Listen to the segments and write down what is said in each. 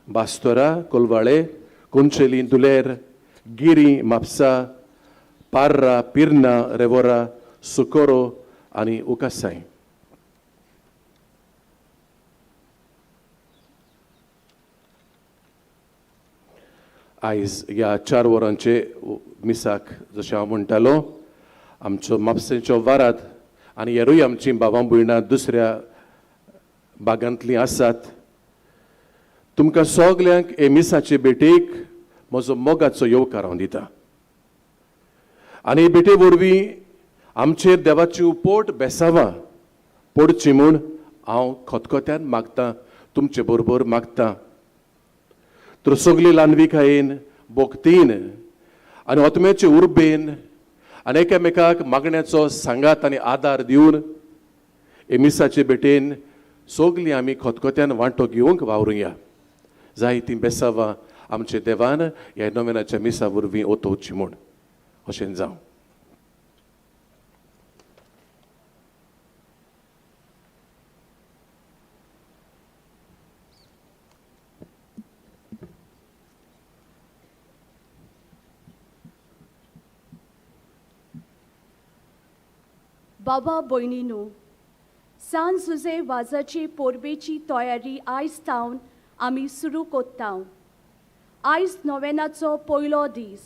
बास्तोरा, कोलवाळे, कोंचेली, दुलेर, गिरी, म्हापसा, पार्रा, पिर्ना, रेवोरा, सुकोरो आनी उकासाय. आयज ह्या 4 वरांचे मिसाक जशें हांव म्हणटालो आमचो म्हापशेंचो वारात आनी हेरूय आमचीं भावां भयणां दुसऱ्या भागांतलीं आसात. तुमकां सगल्यांक हे मिसाचे भेटेक म्हजो मोगाचो येवकार हांव दिता आनी हे भेटे वरवीं आमचेर देवाची उपोट बेसावां पडची म्हूण हांव खतखत्यान मागतां, तुमचे बरोबर मागतां. तर सगली ल्हानविकायेन, भक्तीन आनी आत्म्याचे उर्बेन आनी एकामेकाक मागण्याचो सांगात आनी आदार दिवन हे मिसाचे भेटेन सगलीं आमी खतखत्यान वांटो घेवंक वावरुया. जायतीं बेसावां आमचे देवान ह्या नोवेनाच्या मिसा वरवीं ओतोवची म्हूण अशें जावं. बाबा भयणीनू, सान जुजे वाजाची परबेची तयारी आयज थावन आमी सुरू कोत्ता. आयज नोवेनाचो पयलो दीस.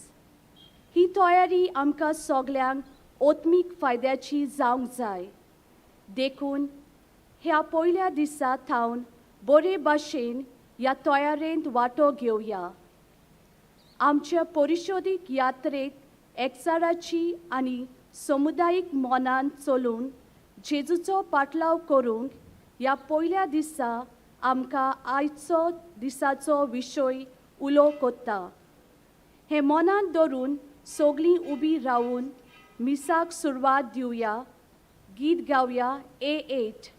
ही तयारी आमकां सगल्यांक आत्मीक फायद्याची जावंक जाय. देखून ह्या पयल्या दिसा थावन बरे भाशेन ह्या तयारेंत वांटो घेवया. आमच्या परिशोदीक यात्रेक एकचाराची आनी समुदायीक मनान चलून जेजूचो पाटलाव करूंक ह्या पयल्या दिसा आमकां आयचो दिसाचो विशय उलो कोत्ता. हें मनांत धरून सगळीं उबी रावून मिसाक सुरवात दिवया. गीत गावया A8.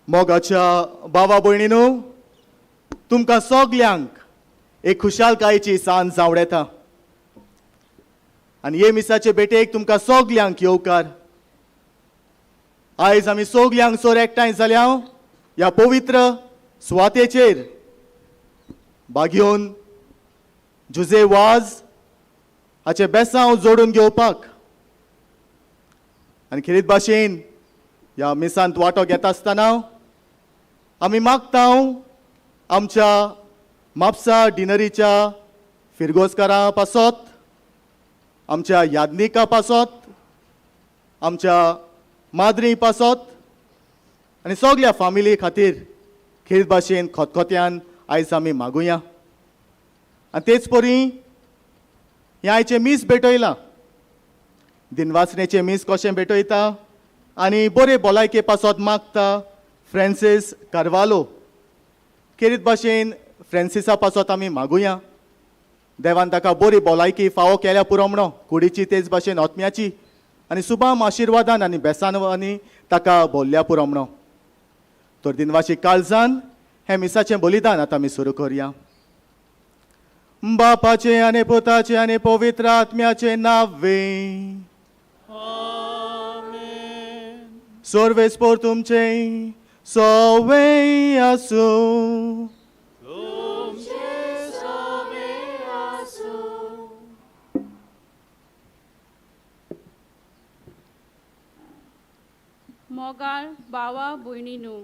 मोगाच्या बाबा भयणीनू, तुमकां सगल्यांक एक खुशालकायेची सांज जावं येता आनी हे मिसाचे भेटेक तुमकां सगल्यांक येवकार. आयज आमी सगल्यांक सोर एकठांय जाल्या ह्या पवित्र सुवातेचेर बागयोन जुजे वाज हाचें बेसांव जोडून घेवपाक आनी खेरीत भाशेन ह्या मिसांत वांटो घेता आसतना आमी मागता आमच्या म्हापसा डिनरीच्या फिरगोजकारां पासत, आमच्या यादनिका पासत, आमच्या माद्री पासत आनी सगल्या फामिली खातीर खेरीत भाशेन खतखत्यान आयज आमी मागुया. आनी तेच परी हें आयचें मीस भेटयलां, दिनवासनेचें मीस कशें भेटयता आनी बरे भलायके पासत मागता फ्रेंसीस कार्वालो. खेरीत भाशेन फ्रेंसिसा पासत आमी मागुया, देवान ताका बरी भलायकी फावो केल्या पुरो म्हणो, कुडीची तेच भाशेन आत्म्याची आनी सुबाम आशिर्वादान आनी बेसानवानी ताका भरल्या पुरो म्हणो. तर दिनवाशी काळजान हें मिसाचें बलिदान आतां आमी सुरू करुया. बापाचें आनी पुताचें आनी पवित्र आत्म्याचें नांवे. सर्वेस्पोर तुमचें सवें आसूं. मोगाळ भावा भयणीनू,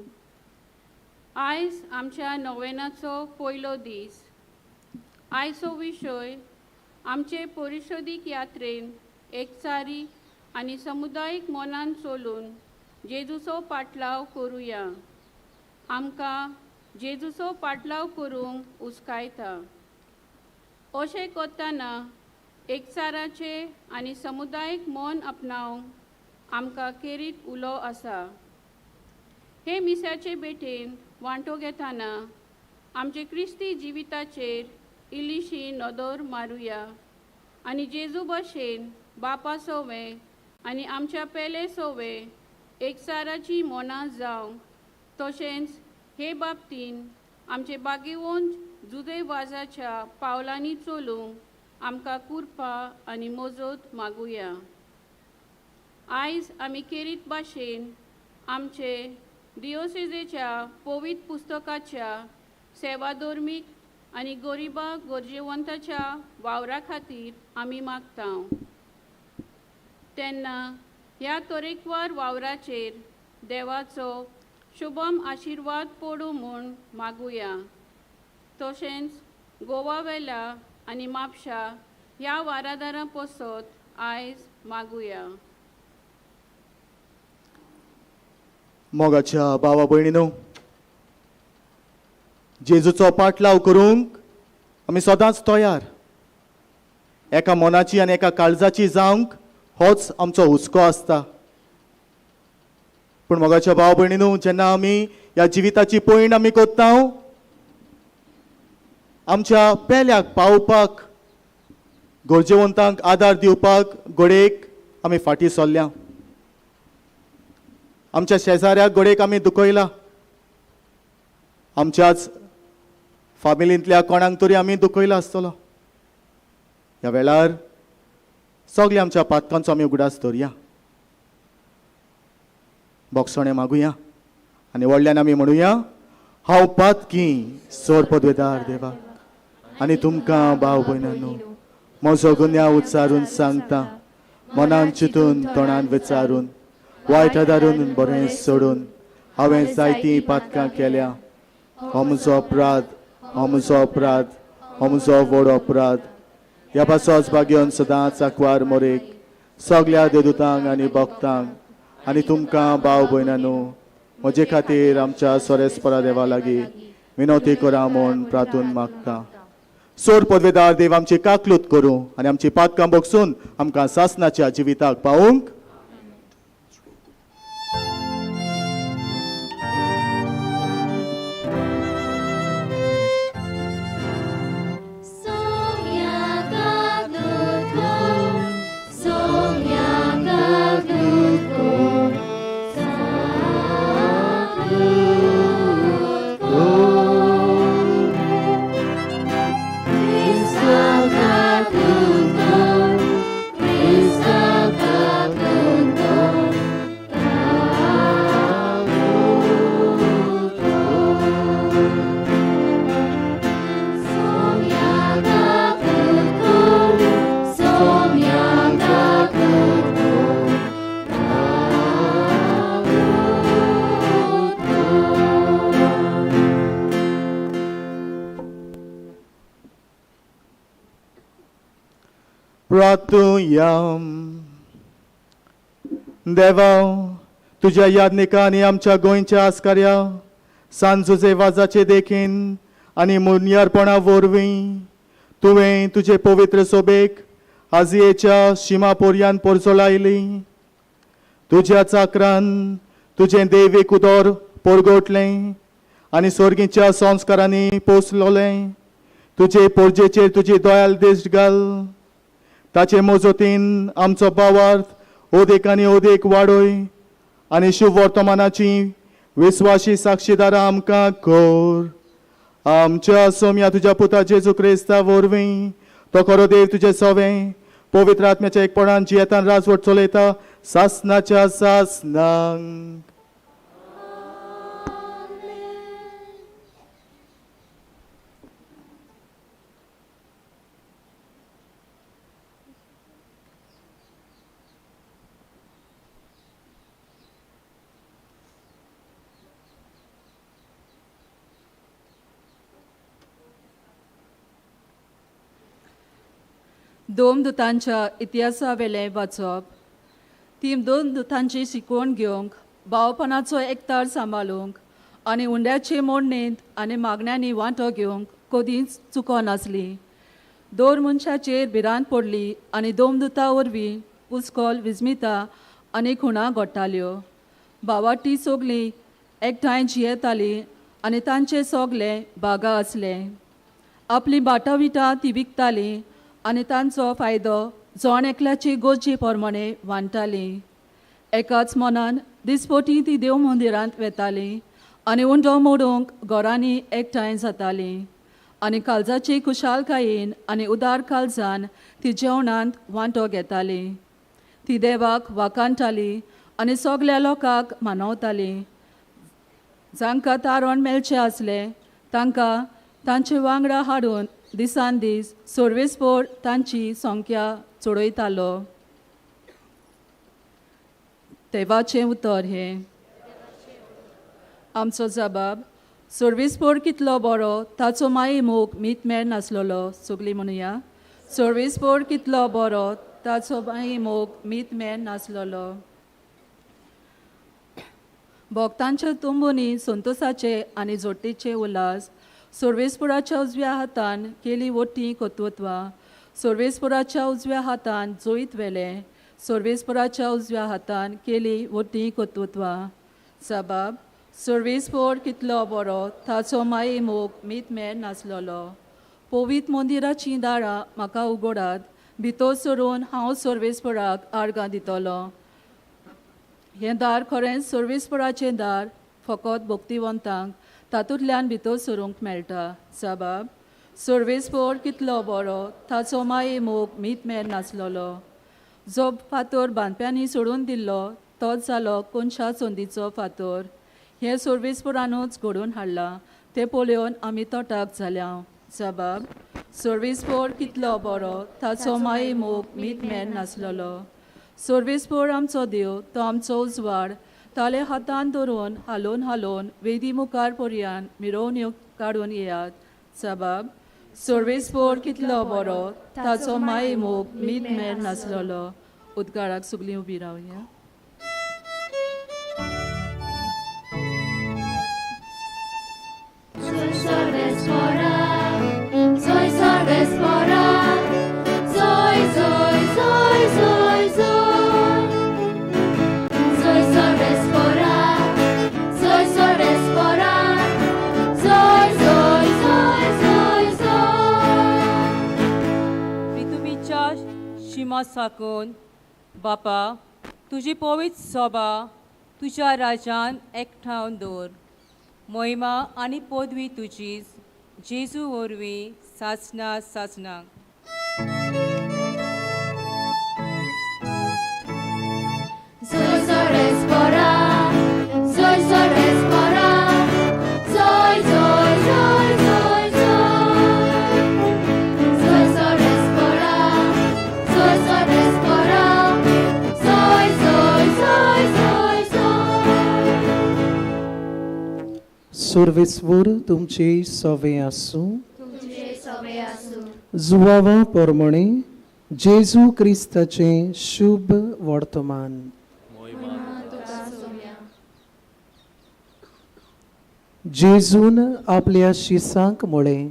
आयज आमच्या नोवेनाचो पयलो दीस. आयचो विशय आमचे परिशदीक यात्रेन एकचारी आनी समुदायीक मनान चलून जेजूचो पाटलाव करुया. आमकां जेजूचो पाटलाव करूंक उस्कायता. अशें करतना एकचाराचे आनी समुदायीक मन आपणावंक आमकां केरीत उलो आसा. हे मिसाचे भेटेन वांटो घेतना आमचे क्रिस्ती जिविताचेर इल्लीशी नदर मारुया आनी जेजू भशेन बापा सोवे आनी आमच्या पेले सोवे एकचाराची मनां जावंक, तशेंच हे बाबतीन आमचे बागेवन जुदे वाजाच्या पावलांनी चलूंक आमकां कुरपा आनी मजत मागुया. आयज आमी केरीत भाशेन आमचे दियोसेजेच्या पवित्र पुस्तकाच्या सेवाधर्मीक आनी गरिबा गरजेवंताच्या वावरा खातीर आमी मागता. तेन्ना ह्या तरेकवार वावराचेर देवाचो शुभम आशिर्वाद पडूं म्हूण मागुया. तशेंच गोवावेल्या आनी म्हापशा ह्या वारादारां पसत आयज मागुया. मोगाच्या भावा भयणीनो, जेजूचो पाटलाव करूंक आमी सदांच तयार. एका मनाची आनी एका काळजाची जावंक होच आमचो हुस्को आसता. पूण मोगाच्या भाव भयणीनो, जेन्ना आमी ह्या जिविताची पयण आमी करता, आमच्या पेल्याक पावपाक, गरजेवंतांक आदार दिवपाक घडयेक आमी फाटीं सरल्या. आमच्या शेजाऱ्याक घडयेक आमी दुखयला. आमच्याच फामिलींतल्या कोणाक तरी आमी दुखयला आसतलो. ह्या वेळार सगल्या आमच्या पातकांचो आमी उगडास दवरया, बोगसणें मागुया आनी व्हडल्यान आमी म्हणुया, हांव पातकी सोर पदवेदार देवा आनी तुमकां भाव भयणांनो म्हजो गुन्यांव उच्चारून सांगता, मनान चिंतून तोंडान विचारून वायट आदारून बरें सोडून हांवें जायतीं पातकां केल्या. हो म्हजो अपराध, हो म्हजो अपराध, हो म्हजो व्हड अपराध. ह्या पासोच भाग्योन सदांच आंकवार मोरेक सगल्या देदुतांक आनी भक्तांक आनी तुमकां भाव भयणांनो म्हजे खातीर आमच्या सोरेस्परा देवा लागीं विनवती करा म्हूण प्रार्थून मागता. सोर पदवेदार देव आमची काकलूत करूं आनी आमची पातकां बगसून आमकां सासनाच्या जिविताक पावूंक. प्रार्थुया. देवा, तुज्या यादनिकांनी आमच्या गोंयच्या आस्कार्या सान जुजे वाजाचे देखीन आनी मुनयारपणा वरवीं तुवें तुजे पवित्र सोबेक आजयेच्या शिमा पोरयान पोरजोलायली. तुज्या चाकरान तुजें देवीक उदर पोरगोटलें आनी सोर्गीच्या संस्कारांनी पोसलोलें. तुजे पोरजेचेर तुजी दयाल दिश्ट घाल. ताचे मजतीन आमचो भावार्थ ओदेक आनी ओदेक वाडय आनी शुभ वर्तमानाची विस्वाशी साक्षीदारां आमकां कर। आमच्या सोम्या तुज्या पुता जेजू क्रिस्ता वरवीं तो खरो देव तुजे सवें पवित्र आत्म्याच्या एकपणान जियेतान राजवट चलयता सासनाच्या सासनांक। दोन दुतांच्या इतिहासावेलें वाचप। ती दोन दुतांची शिकवण घेवंक, भावपणाचो एकतार सांबाळूंक आनी उंड्याचे मोडणेंत आनी मागण्यांनी वांटो घेवंक कदींच चुकोनासली। दोन मनशाचेर भिरांत पडली आनी दोन दुतां वरवीं पुस्कोल विस्मिता आनी खुणां घडटाल्यो। भावाटी सगलीं एकठांय जियेतालीं आनी तांचे सगले बागा आसले। आपलीं बाटां विटां ती विकतालीं आनी तांचो फायदो जण एकल्याची गरजे प्रमाणे वांट्टालीं। एकाच मनान दिसपटी ती देव मंदिरांत वेतालीं आनी उंडो मोडूंक घरांनी एकठांय जातालीं आनी काळजाची खुशालकायेन आनी उदार काळजान ती जेवणांत वांटो घेतालीं। ती देवाक वाखाणटाली आनी सगल्या लोकांक मानवताली। जांकां तारण मेळचें आसलें तांकां तांचे वांगडा हाडून दिसान दीस सर्वेस्पोर तांची संख्या चडयतालो। देवाचें उतर हें। आमचो जबाब सर्वेस्पोर कितलो बरो ताचो माई मोग मीत मेळ नासलेलो। सगळीं म्हणुया, सर्वेस्पोर कितलो बरो ताचो माई मोग मीत मेळ नासलेलो। भक्तांच्या तुंबुनी संतोसाचे आनी जोडटेचे उल्हास सर्वेस्पोराच्या उजव्या हातान केली वटी कर्तृत्वां। सर्वेस्पोराच्या उजव्या हातान जोयत वेलें। सर्वेस्पोराच्या उजव्या हातान केली वटी कर्तृत्वां। जबाब सर्वेस्पोर कितलो बरो ताचो माई मोग मीत मेळ नासलेलो। पवित्र मंदिराचीं दारां म्हाका उगडात, भितर सरून हांव सर्वेस्पोराक आर्गां दितलो। हें दार खरेंच सर्वेस्पोराचें दार फकत भक्तिवंतांक तातूंतल्यान भितर सरूंक मेळटा। जबाब सर्वेस्पोर कितलो बरो ताचो माई मोग मीत मेळ नासलेलो। जो फातोर बांदप्यांनी सोडून दिल्लो तोच जालो कोनशा संदीचो फातोर। हें सर्वेस्पोरानूच घडोवन हाडलां तें पळोवन आमी तटाक जाल्या। जबाब सर्वेस्पोर कितलो बरो ताचो माई मोग मीत मेळ नासलेलो। सर्वेस्पोर आमचो देव, तो आमचो उजवाड, ताले हातान धरून हालोवन हालोवन वेदी मुखार पर्यान मिरोवण्यो काडून येयात। जबाब सर्वेस्पोर कितलो बरो ताचो माई मोग मीत मेळ नासलेलो। उद्गाराक सगळीं उबी रावया। साकून बापा तुजी पवित्र सभा तुज्या राज्यान एकठांव दवर। मोहिमा आनी पदवी तुजीच जेजू वरवीं सासना सासनाक। सर्वेस्वर तुमचे सवे आसूं। जुवावा प्रमाणे जेजू क्रिस्ताचें शुभ वर्तमान। जेजून आपल्या शिसांक म्हळें,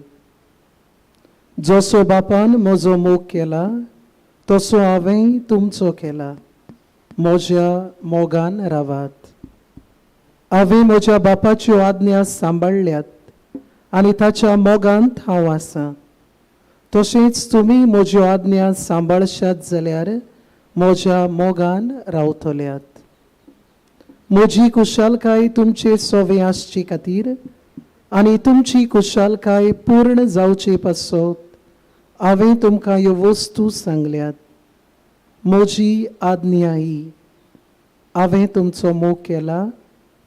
जसो बापान म्हजो मोग केला तसो हांवें तुमचो केला, म्हज्या मोगान रावात। हांवें म्हज्या बापाच्यो आज्ञा सांबाळ्ळ्यात आनी ताच्या मोगांत हांव आसा। तशेंच तुमी म्हज्यो आज्ञा सांबाळशात जाल्यार म्हज्या मोगान रावतल्यात। म्हजी कुशालकाय तुमचे सोवे आसचे खातीर आनी तुमची कुशालकाय पूर्ण जावचे पासत हांवें तुमकां ह्यो वस्तू सांगल्यात. म्हजी आज्ञा ही, हांवें तुमचो मोग केला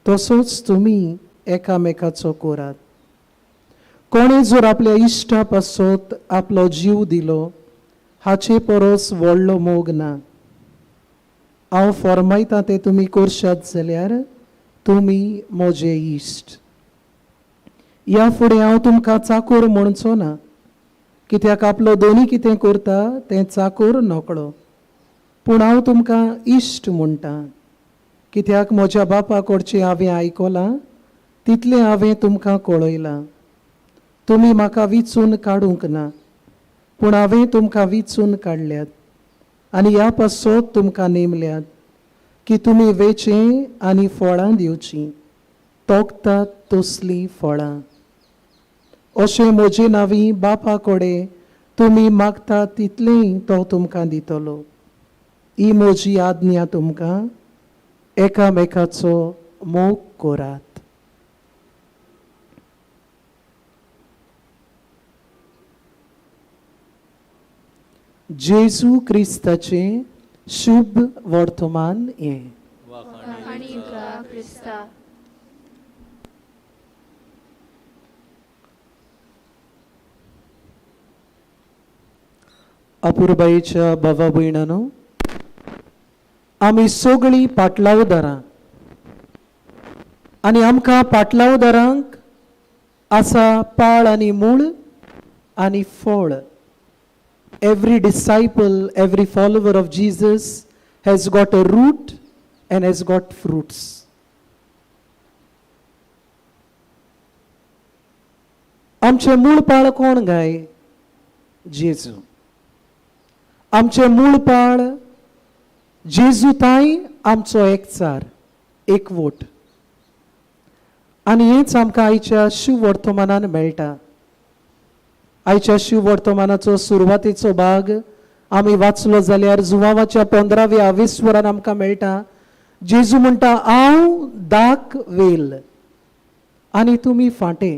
तसोच तुमी एकामेकाचो करात. कोणें जर आपल्या इश्टा पासत आपलो जीव दिलो हाचे परस व्हडलो मोग ना. हांव फॉर्मायता तें तुमी करशात जाल्यार तुमी म्हजे इश्ट. ह्या फुडें हांव तुमकां चाकोर म्हणचो ना, कित्याक आपलो दोनी कितें करता तें चाकोर नकळो, पूण हांव तुमकां इश्ट म्हणटा, कित्याक म्हज्या बापा कडचें हांवें आयकलां तितलें हांवें तुमकां कळयलां. तुमी म्हाका विचून काडूंक ना, पूण हांवें तुमकां विचून काडल्यात आनी ह्या पासत तुमकां नेमल्यात की तुमी वेचें आनी फळां दिवचीं, तोखतात तसलीं फळां. अशें म्हजे नांवी बापा कडेन तुमी मागतात तितलेंय तो तुमकां दितलो. ही म्हजी आज्ञा तुमकां, एकामेकाचो मोग करात. जेजू क्रिस्ताचें शुभ वर्तमान हें. अपुरबायेच्या भावा भयणांनो, आमी सगळीं पाटलावदारां आनी आमकां पाटलावदारांक आसा पाळ आनी मूळ आनी फळ. Every disciple, every follower of Jesus has got a root and has got fruits. आमचें मूळ पाळ कोण गाय? जेजू. आमचें मूळ पाळ जेजू ताई आमचो एकचार, एकवट. आनी हेंच आमकां आयच्या शिववर्तमानान मेळटा. आयच्या शिववर्तमानाचो सुरवातेचो भाग आमी वाचलो जाल्यार जुवावाच्या 15व्या आवेस्वरान आमकां मेळटा. जेजू म्हणटा, हांव दाक वेल आनी तुमी फांटे.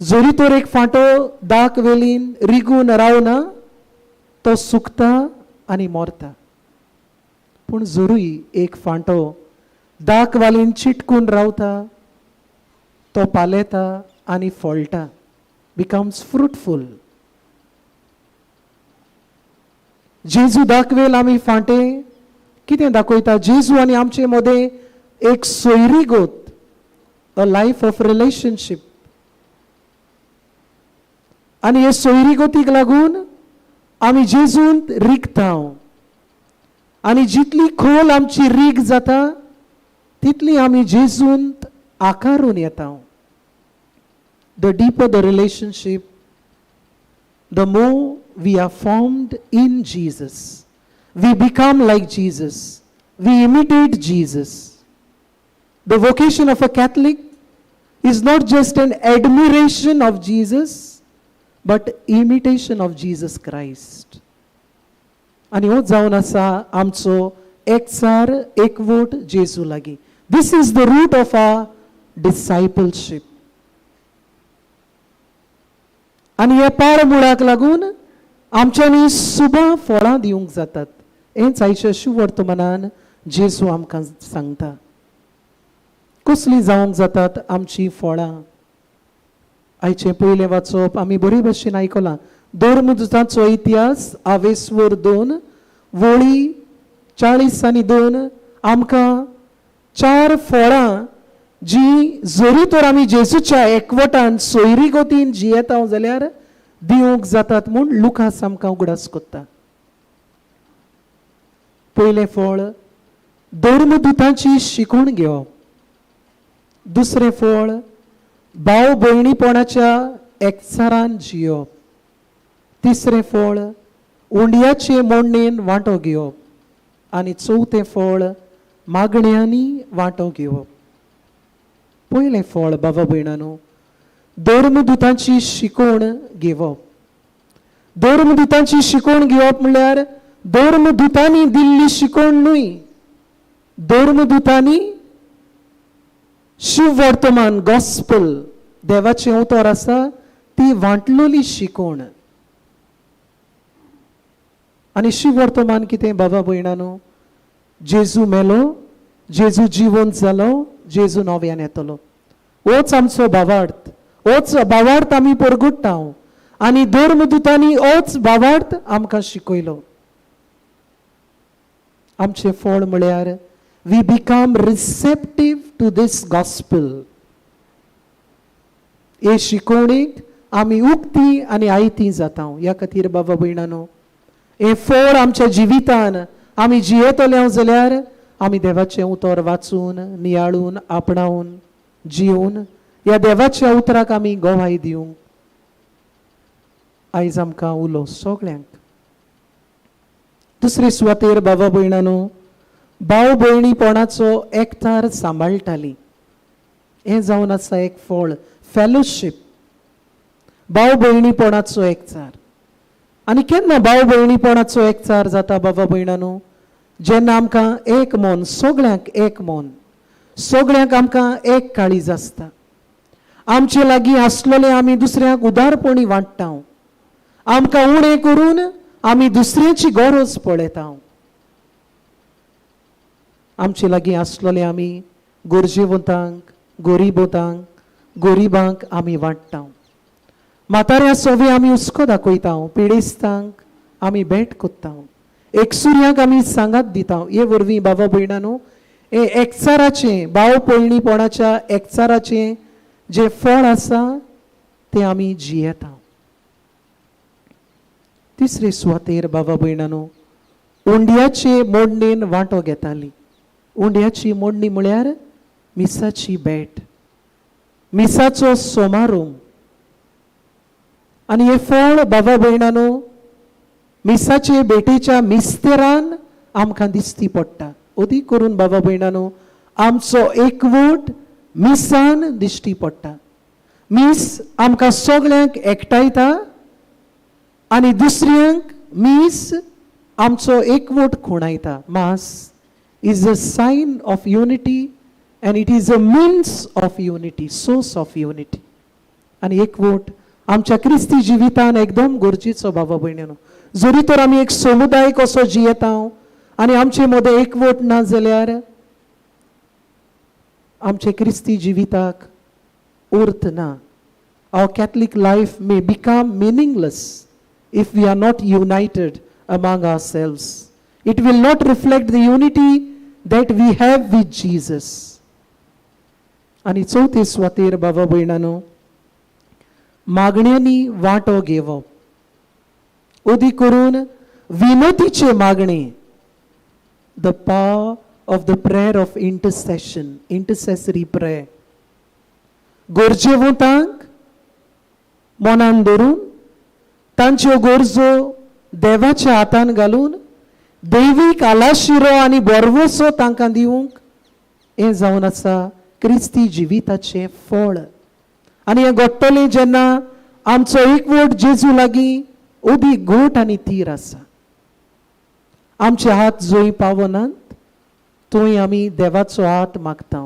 जरी तर एक फांटो दाक वेलीन रिगून रावना, तो सुकता आनी मरता, पूण जरूय एक फांटो दाक वालीन चिटकून रावता, तो पालेता आनी फळटा, बिकम्स फ्रुटफूल. जेजू दाखवेल आमी फांटे कितें दाखयता? जेजू आनी आमचे मदें एक सोयरीगत, अ लायफ ऑफ रिलेशनशीप. आनी हे सोयरीगतीक लागून आमी जेजूंत रिगता आनी जितली खोल आमची रीग जाता तितली आमी जेजूंत आकारून येता. The deeper the relationship, the more we are formed in Jesus. We become like Jesus. We imitate Jesus. The vocation of a Catholic is not just an admiration of Jesus, but imitation of Jesus Christ. आनी हो जावन आसा आमचो एकचार, एकवट जेजू लागीं. This is the root of our discipleship. आनी हे पाळ मुळाक लागून आमच्यांनी सुबा फळां दिवंक जातात. हेंच आयच्या शुवर्तमानान जेजू आमकां सांगता. कसलीं जावंक जातात आमचीं फळां? आयचें पयलें वाचप आमी बरे भशेन आयकलां. धर्मदूतांचो इतिहास आवेस्वर 2 वळी 40 आनी 2 आमकां 4 फळां जी जरी तर आमी जेजूच्या एकवटान सोयरी गतीन जियेता जाल्यार दिवंक जातात म्हूण लुकास आमकां उगडास कोत्ता. पयलें फळ धर्मदूतांची शिकवण घेवप. दुसरें फळ भाव भयणीपणाच्या एकचारान जियोवप. तिसरें फळ उंडयाचे मोडणेन वांटो घेवप. आनी चवथें फळ मागण्यांनी वांटो घेवप. पयलें फळ बाबा भयणानो, धर्मदूतांची शिकवण घेवप. धर्मदूतांची शिकवण घेवप म्हणल्यार धर्मदूतांनी दिल्ली शिकवण न्हय. धर्मदुतांनी शिववर्तमान गॉस्पल देवाचें उतर आसा ती वांटलोली शिकोवण. आनी शिववर्तमान कितें बाबा भयणानो? जेजू मेलो, जेजू जिवंत जालो, जेजू नव्यान येतलो. होच आमचो भावार्थ, होच भावार्थ आमी परगुट्टा आनी धर्मदुतांनी होच भावार्थ आमकां शिकयलो. आमचें फळ म्हळ्यार we become receptive to this gospel. हे शिकवणीक आमी उक्ती आनी आयती जाता. ह्या खातीर बाबा भयणानो, हें फळ आमच्या जिवितान आमी जियेतले जाल्यार आमी देवाचें उतर वाचून, नियाळून, आपणावन, जिवन ह्या देवाच्या उतराक आमी गवाय दिवंक आयज आमकां उलो सगळ्यांक. दुसरे सुवातेर बाबा भयणानो, भाव भयणीपणाचो एकतार सांबाळटाली. हें जावन आसा एक फळ, फेलोशीप, भाव भयणीपणाचो एकचार. आनी केन्ना भाव भयणीपणाचो एकचार जाता बाबा भयणानो? जेन्ना आमकां एक मन, सगळ्यांक एक मन, सगळ्यांक आमकां एक काळीज आसता. आमचे लागीं आसलेले आमी दुसऱ्यांक उदारपणी वांट्टा. आमकां उणें करून आमी दुसऱ्याची गरज पळयता. आमचे लागीं आसलेले आमी गरजेवंतांक, गरिबोतांक, गरिबांक आमी वांट्टा. म्हाताऱ्या सोवे आमी हुस्को दाखयता, पिडेस्तांक आमी भेट कोत्ता, एकसुर्यांक आमी सांगात दिता. हे वरवीं बाबा भयणानो, हे एकचाराचें, भाव पयणीपणाच्या एकचाराचें जें फळ आसा तें आमी जियेता. तिसरे सुवातेर बाबा भयणानो, उंड्याचे मोडणेन वांटो घेताली. उंड्याची मोडणी म्हळ्यार मिसाची भेट, मिसाचो सोमारूम. आनी हें फळ बाबा भयणानो मिसाचे भेटीच्या मिस्तेरान आमकां दिसती पडटा. अदीक करून बाबा भयणानो आमचो एकवट मिसान दिश्टी पडटा. मीस आमकां सगळ्यांक एकठांयता आनी दुसऱ्यांक मीस आमचो एकवट खुणायता. Mass is a sign of unity and it is a means of unity, source of unity. आनी एकवट आमच्या क्रिस्ती जिवितान एकदम गरजेचो बाबा भयणीनो. जरी तर आमी एक समुदाय कसो जियेता आनी आमचे मदें एकवट ना जाल्यार आमचे क्रिस्ती जिविताक अर्थ ना. Our Catholic life may become meaningless if we are not united among ourselves. It will not reflect the unity that we have with Jesus. आनी चवथे सुवातेर बाबा भयणानो, मागण्यांनी वांटो घेवप, अदीक करून विनतीचे मागणे, the power of the prayer of intercession, intercessory prayer. गरजेवंतांक मनान धरून तांच्यो गरजो देवाच्या हातान घालून दैवीक आलाशिरो आनी बरवसो तांकां दिवंक हें जावन आसा क्रिस्ती जिविताचें फळ. आनी हें घडटलें जेन्ना आमचो एकवट जेजू लागीं अदीक घोट आनी तीर आसा. आमचे हात जंय पावनात थंय आमी देवाचो हात मागता.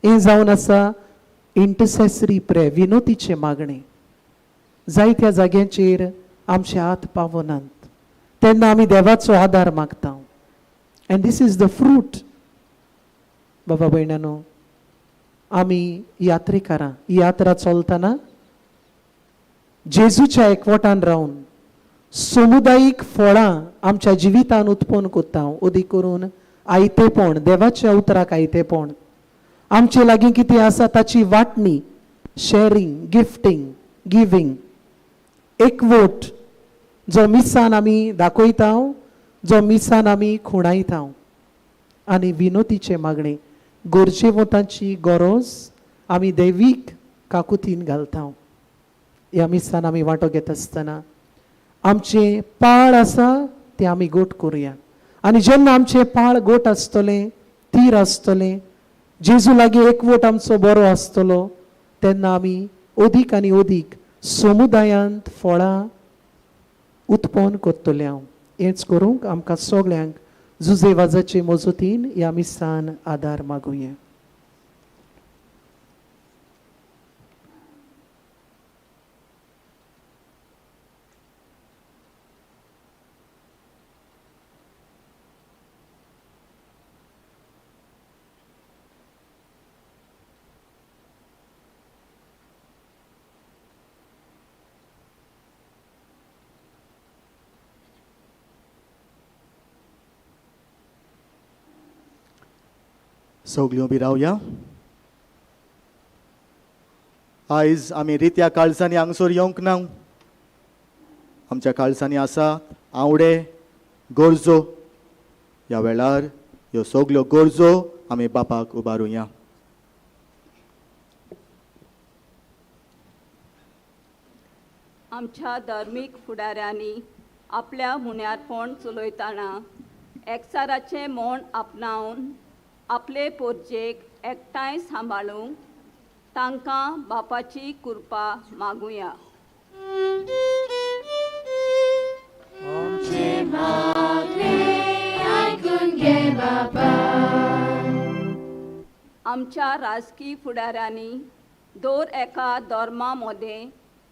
हें जावन आसा इंटरसेसरी प्रे, विनोतीचें मागणें. जायत्या जाग्यांचेर आमचे हात पावनात तेन्ना आमी देवाचो आदार मागता. And this is the fruit. बाबा भयणानो, आमी यात्रेकारां, यात्रा चलतना जेजूच्या एकवटान रावन समुदायीक फळां आमच्या जिवितान उत्पन्न करता. अदीक करून आयतेपण, देवाच्या उतराक आयतेपण, आमचे लागीं कितें आसा ताची वांटणी, शॅरींग, गिफ्टींग, गिवींग, एकवट जो मिसान आमी दाखयता, जो मिसान आमी खुणायता, आनी विनोतीचें मागणें, गरजेवंतांची गरज आमी दैवीक काकुतीन घालता. ह्या मिसान आमी वांटो घेता आसतना आमचें पाळ आसा तें आमी गोट करुया. आनी जेन्ना आमचें पाळ गोट आसतलें, तीर आसतलें, जेजू लागीं एकवट आमचो बरो आसतलो, तेन्ना आमी अदीक आनी अदीक समुदायांत फळां उत्पन्न करतले. हांव हेंच करूंक आमकां सगळ्यांक जुजे वाजाचे मजतीन ह्या मिसान आदार मागुया. सगल्यो बी रावया. आयज आमी रित्या काळजांनी हांगसर येवंक ना. आमच्या काळजांनी आसा आवडे गरजो. ह्या वेळार ह्यो सगल्यो गरजो आमी बापाक उबारुया. आमच्या धार्मीक फुडाऱ्यांनी आपल्या मुन्यारपण चलयतना एकचाराचें म्हण आपणावन आपले पोरजेक एकठांय सांबाळूंक तांकां बापाची कृपा मागुया. आमच्या राजकी फुडाऱ्यांनी दर एका धर्मा मदें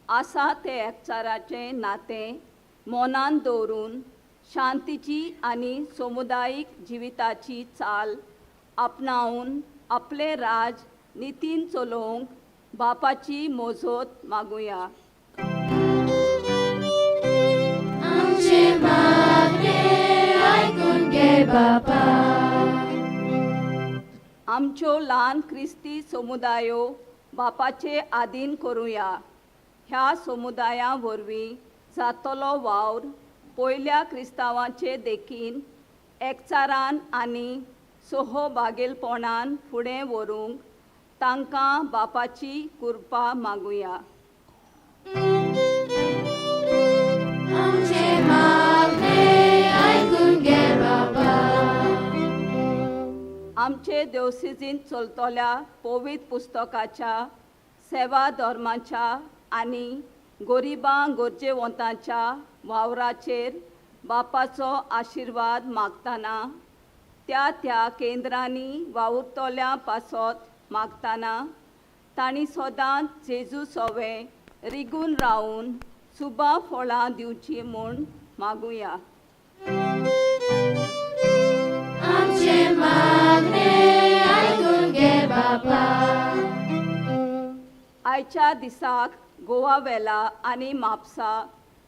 आसा तें एकचाराचें नातें मनान दवरून शांतीची आनी समुदायीक जिविताची चाल आपणावन आपलें राज नितीन चलोवंक बापाची मोजत मागुया. आमच्यो ल्हान क्रिस्ती समुदायो बापाचे आदीन करुया. ह्या समुदाया वरवीं जातलो वावर पयल्या क्रिस्तांवाचे देखीन एकचारान आनी सोहबागेलपणान फुडें व्हरूंक तांकां बापाची कृपा मागुया. आमचे देवसिजींत चलतल्या पवित्र पुस्तकाच्या सेवा धर्माच्या आनी गरिबां गरजेवंतांच्या वावराचेर बापाचो आशिर्वाद मागतना त्या त्या केंद्रांनी वावुरतल्या पासत मागतना तांणी सदांच जेजू सोवे रिगून रावून सुबा फळां दिवची म्हूण मागुया. आयच्या दिसाक गोवा वेला आनी म्हापसा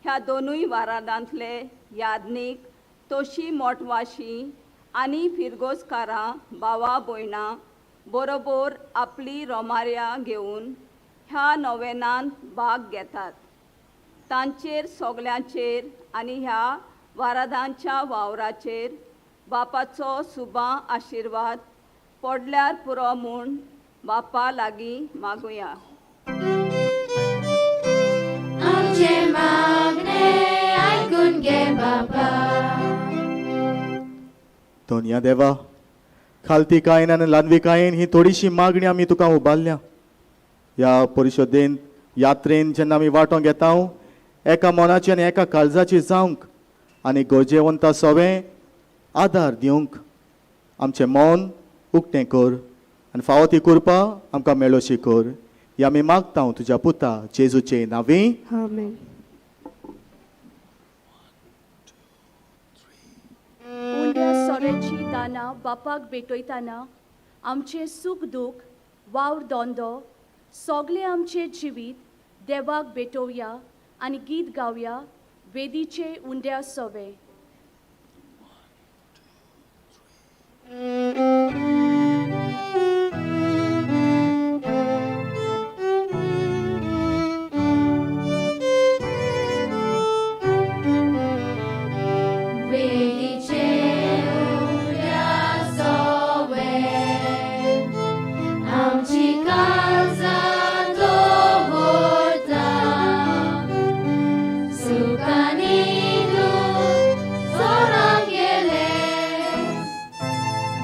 ह्या दोनूय वारादांतले यादनीक तोशी मोटवाशी आनी फिरगोजकारां भावा भयणां बरोबर आपली रोमार्या घेवन ह्या नोवेनांत भाग घेतात. तांचेर सगल्यांचेर आनी ह्या वारादांच्या वावराचेर बापाचो सुबा आशिर्वाद पडल्यार पुरो म्हूण बापा लागीं मागुया. धोनया देवा, खालतीकायेन आनी ल्हानविकायेन ही थोडीशी मागणी आमी तुका उबारल्या. ह्या परिशदेन यात्रेन जेन्ना आमी वांटो घेता एका मनाची आनी एका काळजाची जावंक आनी गरजेवंता सवें आदार दिवंक आमचें मन उक्तें कर आनी फावो ती कृपा आमकां मेळोशी कर. ही आमी मागता तुज्या पुता जेजूचे नांवी. आमेन. उंड्या सोऱ्याची दानां बापाक भेटयतना आमचें सूख दूख वावर दोंदो सगळें आमचें जिवीत देवाक भेटोवया आनी गीत गावया वेदीचे उंड्या सोवे.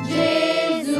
Jesus.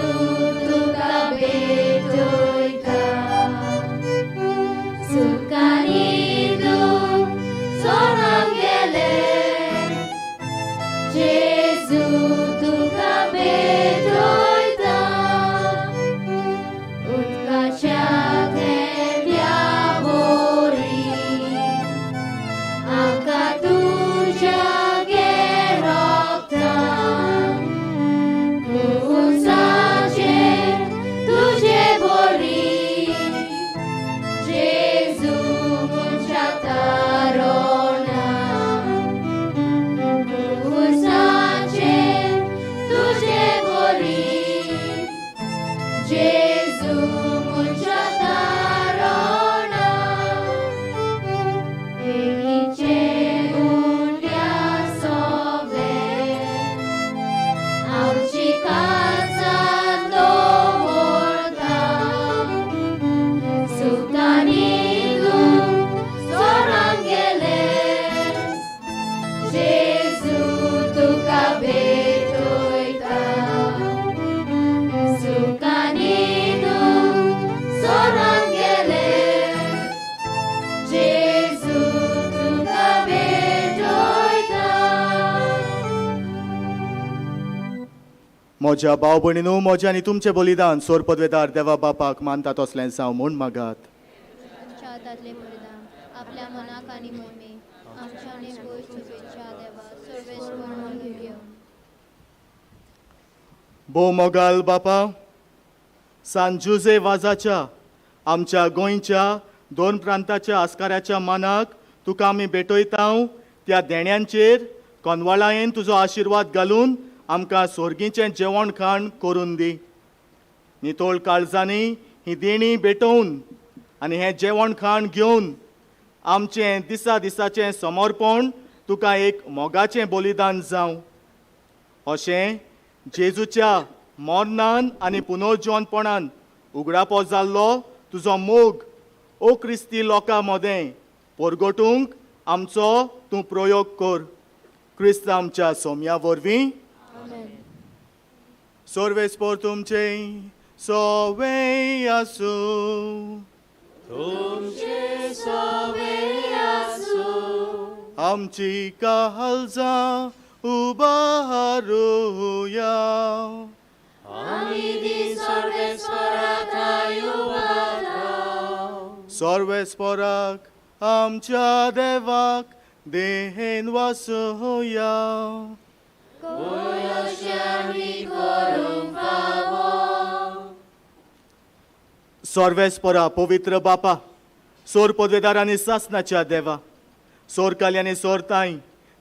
म्हज्या भाव भयणीनू, म्हजें आनी तुमचें बलिदान सोर पदवेदार देवा बापाक मानता तसलें जावं म्हूण मागात. आमच्या हातांतले परिणाम आपल्या मनाक आनी मोहिमे आमच्या आनी गोंय शुभेच्छा देवा सर्वेस्पर मानून घेवं. भोव मोगाल बापा, सान जुजे वाजाच्या आमच्या गोंयच्या दोन प्रांताच्या आस्काराच्या मानाक तुका आमी भेटयता. त्या देण्यांचेर कोनवाळायेन तुजो आशिर्वाद घालून आमकां सोर्गीचें जेवण खाण करून दी. नितळ काळजांनी ही देणी भेटोवन आनी हें जेवण खाण घेवन आमचें दिसा दिसाचें समर्पण तुका एक मोगाचें बलिदान जावं. अशें जेजूच्या मरणान आनी पुनर्जिवनपणान उगडापो जाल्लो तुजो मोग ओ क्रिस्ती लोकां मदें परगटूंक आमचो तूं प्रयोग कर. क्रिस्त आमच्या सोम्या वरवीं. सर्वेस्पर तुमचे सोवे आसूं. आमची काळजां उबारुया. सर्वेस्पराक आमच्या देवाक देहेन वासोया. सर्वेस्परा पवित्र बापा, सोर पदवेदार आनी सासनाच्या देवा, सोर काली आनी सोर ताई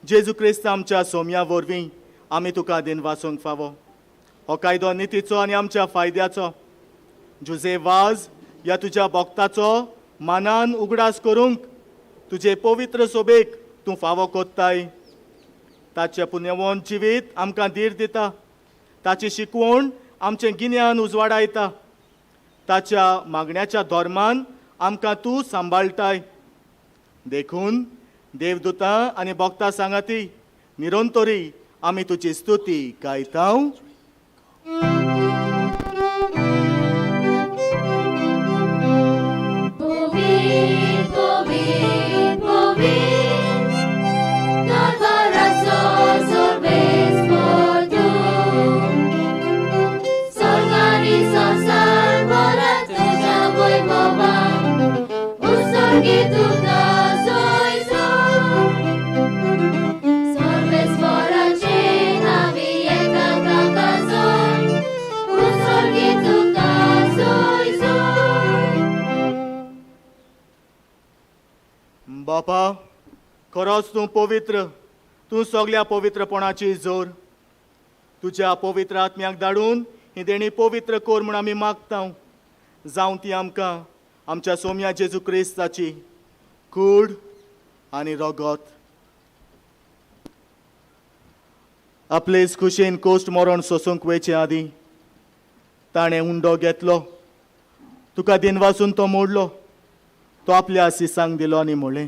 जेजू क्रिस्त आमच्या सोम्या वरवीं आमी तुका दिन वासूंक फावो. हो कायदो नितीचो आनी आमच्या फायद्याचो. जुजे वाज ह्या तुज्या भक्ताचो मानान उगडास करूंक तुजे पवित्र सोबेक तूं फावो कोत्ताय. ताचें पुण्यवंत जिवीत आमकां धीर दिता. ताची शिकवण आमचें गिन्यान उजवाडायता. ताच्या मागण्याच्या धर्मान आमकां तूं सांबाळटाय. देखून देवदूतां आनी भक्तां सांगाती निरंतरी आमी तुजी स्तुती गायता. बापा, खरोच तूं पवित्र, तूं सगल्या पवित्रपणाची जोर. तुज्या पवित्र आत्म्याक धाडून ही देणी पवित्र कर म्हूण आमी मागता. जावं ती आमकां आमच्या सोम्या जेजू क्रिस्ताची कूड आनी रगत. आपलेच खुशेन कोश्ट मरण सोसूंक वयचे आदीं ताणें उंडो घेतलो, तुका दिनवासून तो मोडलो, तो आपल्या सिसांक दिलो आनी म्हणलें,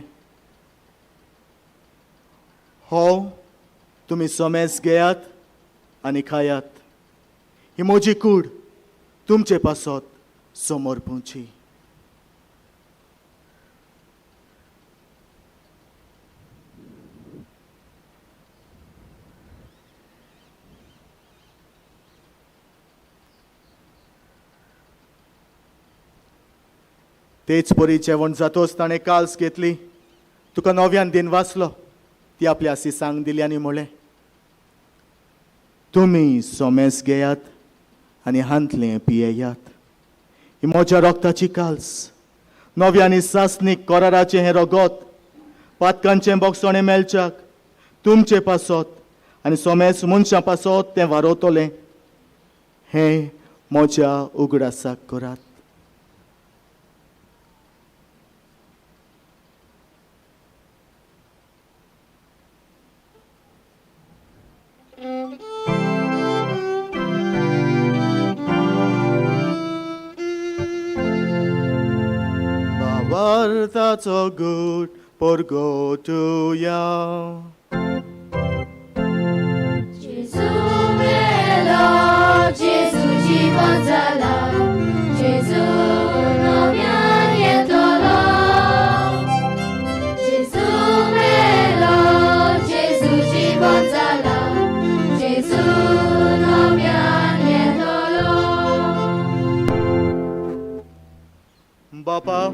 हो तुमी सोमेस घेयात आनी खायात. ही म्हजी कूड तुमचे पासत समर्पूची. तेच परी जेवण जातोच ताणें काल्स घेतली, तुका नव्यान दिन वाचलो, ती आपल्या सिसांक दिली आनी म्हणलें, तुमी सोमेस घेयात आनी हांतलें पियेयात. ही म्हज्या रगताची काल्स, नव्या आनी सासणीक कराराचें हें रगत पातकांचें बोगसणें मेळच्याक तुमचे पासत आनी सोमेस मनशां पासत तें वारोवतलें. हें म्हज्या उगडासाक करात. भावार्थाचो गूट परगटुया. जेजू मेलो, जेजू जिवन जाला, जेजू नव्यान येतलो. जेजू मेलो, जेजू जिवन जाला, जेजू नव्यान बापा,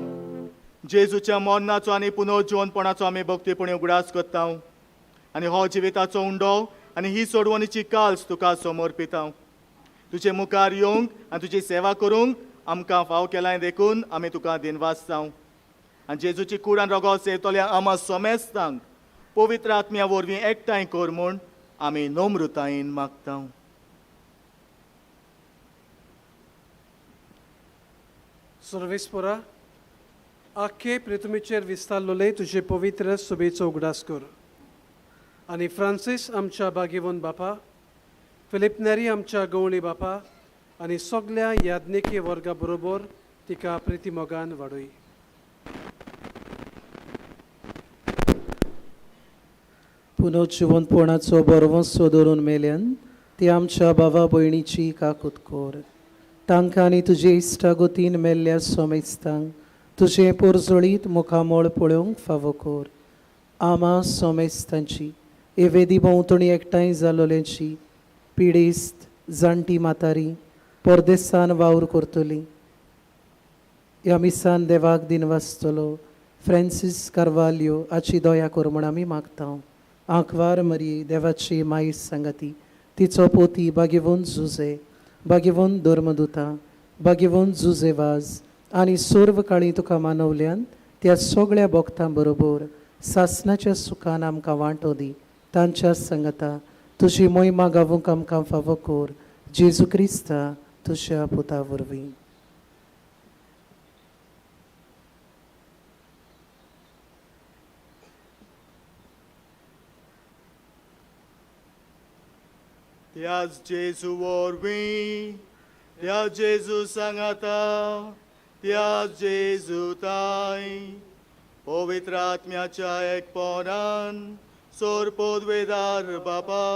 जेजूच्या मरणाचो आनी पुनर्जिवनपणाचो आमी भक्तीपणी उगडास करता आनी हो जिविताचो उंडो आनी ही सोडवणीची काल्स तुका समर्पिता. तुजे मुखार येवंक आनी तुजी सेवा करूंक आमकां फाव केलां देखून आमी तुका दिनवास जावं. आनी जेजूची कूड आनी रोगो सेवतल्या आमा सोमेस्तांक पवित्र आत्म्या वरवीं एकठांय कर म्हूण आमी नम्रतायेन मागता. सर्वेस्पोरा, आख्खे प्रिथुमीचेर विस्तारलोले तुजे पवित्र सुबेचो उगडास कर आनी फ्रांसीस आमच्या बागेवन बापा, फिलीप नेरी आमच्या गवळी बापा आनी सगल्या याज्ञिकी वर्गा बरोबर तिका प्रिती मोगान वाडय. पुनर्जिवनपणाचो बरवंसो दवरून मेल्यान ती आमच्या भावा भयणीची काकूत कर. तांकां आनी तुजे इश्टागतीन मेल्ल्या सोमेस्तांक तुजें पोरजोळीत मुखामळ पळोवंक फावो कर. आमा सोमेस्तांची हे वेदी भोंवतणी एकठांय जालोल्यांची पिडेस्त जाणटी म्हातारी परदेसान वावर करतली ह्या मिसान देवाक दिनवासतलो फ्रांसीस कार्वाल्यो हाची दया कर म्हूण आमी मागता. आंकवार मरी देवाची माई सांगाती तिचो पोती बागेवन जुजे बागेवन धर्मदुता बागेवन जुजे वाज आनी सर्व काळी तुका मानवल्यान त्या सगळ्या भक्तां बरोबर सासनाच्या सुखान आमकां वांटो दी. तांच्या सांगाता तुजी मोहिमा गावूंक आमकां फावो कर. जेजू क्रिस्ता तुज्या पुता वरवीं. त्याच जेजू वरवीं, त्या जेजू सांगाता, त्या जेजू ताय पवित्र आत्म्याच्या एकपणान सोर पदवेदार बापा,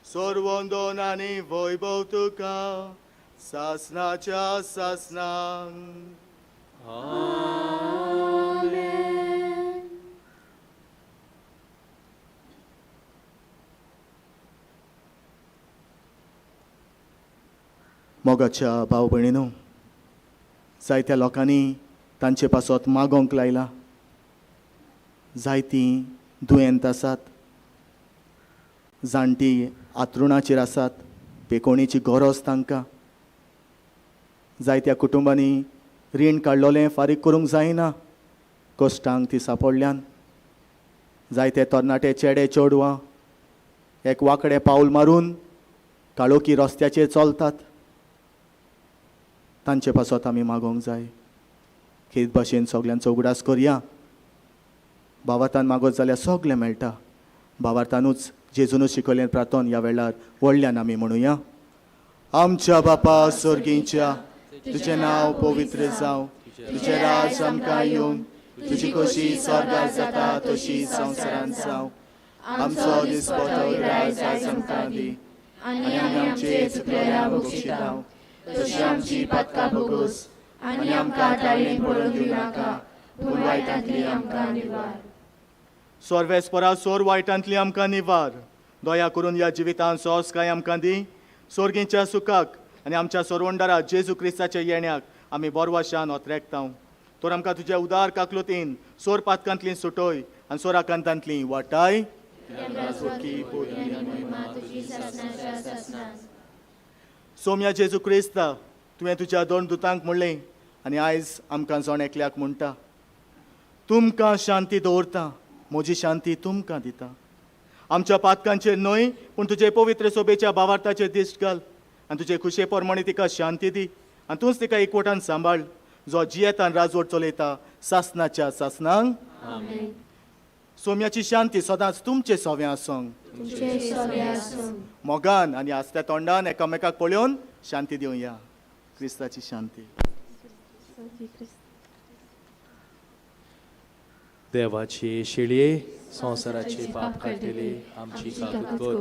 सोरवंदन आनी वैभव तुका सासनाच्या सासनान. मोगाच्या भाव भयणीनो, जायत्या लोकांनी तांचे पासत मागोंक लायला. जायतीं दुयेंत आसात, जाणटी आतरुणाचेर आसात, पेकोणीची गरज तांकां. जायत्या कुटुंबांनी रीण काडलोलें फारीक करूंक जायना, कश्टांक ती सापडल्यान. जायते तरणाटे चेडे चेडवां एक वांकडें पावल मारून काळोखी रस्त्याचेर चलतात. तांचे पासत आमी मागोंक जाय. हेच भाशेन सगल्यांचो उगडास करया. भावार्थान मागत जाल्यार सगलें मेळटा. भावार्थानूच जेजूनूच शिकयलें प्रार्थन ह्या वेळार व्हडल्यान आमी म्हणुया. आमच्या बापा सर्गीच्या, तुजें नांव पवित्र जावं, तुजें राज आमकां येवं, तुजी खोशी स्वर्गार जाता तशी संवसारांत जावं. आमचो दिसपटो राज आयज आमकां दी आनी आमी आमचे चुकलेल्या बक्षिता तशी आमची पातकां भोगोस आनी आमकां ताळेन पडून दिवनाका, पूण वायटांतली आमकां निवार. सोर्वेस्परा सोर वायटांतली आमकां निवार. दया करून ह्या जिवितांत सोंसकाय आमकां दी. सोर्गींच्या सुखाक आनी आमच्या सोरवंडारा जेजू क्रिस्ताच्या येण्याक आमी बोरवाशान ओतरेकता. तर आमकां तुज्या उदार काकलुतीन सोर पातकांतली सुटोय आनी सोराकांतांतली वाटाय. सोम्या जेजू क्रिस्ता, तुवें तुज्या दोन दुतांक म्हणलें आनी आयज आमकां जण एकल्याक म्हणटा, तुमकां शांती दवरता, म्हजी शांती तुमकां दिता. आमच्या पातकांचेर न्हय पूण तुजे पवित्र सोबेच्या भावार्थाचेर दिश्ट घाल आनी तुजे खुशे प्रमाणे तिका शांती दी आनी तूंच तिका एकवटान सांबाळ, जो जियेतान राजवट चलयता सासनाच्या सासनांक. सोम्याची शांती सदांच तुमचे सोवें आसूंक. मोगान आनी आसत्या तोंडान एकामेकाक पळोवन शांती दिवया. क्रिस्ताची शांती. देवाची शिळये संवसाराचे पाप काडटले आमची काकूत कर.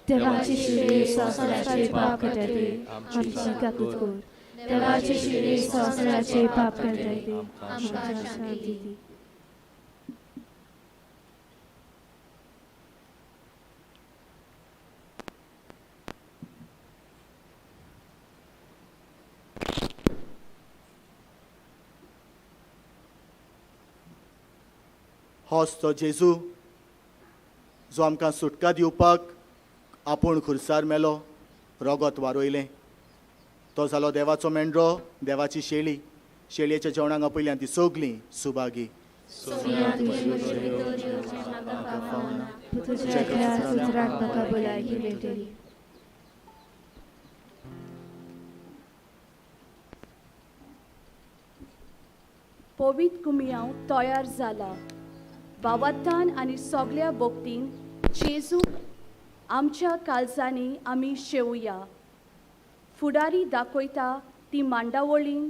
देवाची शिळये संवसाराचे पाप काडटले आमची काकूत कर. देवाची शिळये संवसाराचे पाप काडटले आमकां शांती दी. होच तो जेजू जो आमकां सुटका दिवपाक आपूण खुर्सार मेलो, रगत वारोयलें. तो जालो देवाचो मेंढरो, देवाची शेळी. शेळयेच्या जेवणाक आपयल्यान ती सगलीं सुभागी. सोम्या तुजे म्हजे भितर येवचें म्हाका फावना, पूण तुज्या एका उतरान म्हाका भलायकी मेळटली. पवित्र कुमियांव तयार जाला. बाबातान आनी सगल्या भक्तीन जेजूक आमच्या काळजांनी आमी शेवया. फुडारी दाखयता ती मांडावळीन